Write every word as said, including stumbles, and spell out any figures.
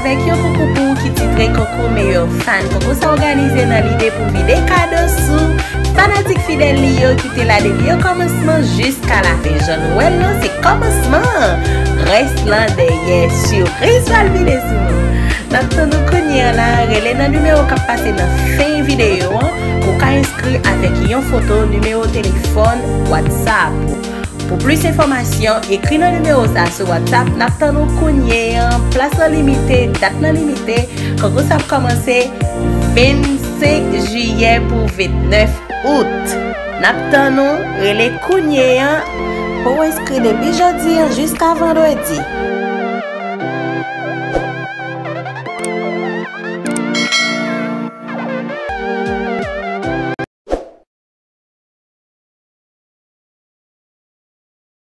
Avèk yon konkou pou ou ki titre Konkou Meyè Fan. Konkou sa òganize nan lide pou vide kado sou fanatik fidèl li yo ki te la depi okòmansman jiska lafen. Jan nou wè l lan, se kòmansman. Rès lan dèyè, sipriz pral vide sou nou. N ap tann ou kounye a la, rele nan nimewo k ap pase nan fen videyo an. Ou ka enskri avèk yon foto, nimewo telefòn, WhatsApp ou. Pou plis enfòmasyon, ekri nan nimewo sa sou WhatsApp. N ap tann ou kounye an. Plas lan limite, dat lan limite. Konkou sa ap kòmanse vennsenk jiyè pou vennèf out. N ap tann ou, rele kounye an. Pou w enskri depi jodi an jiska vandredi.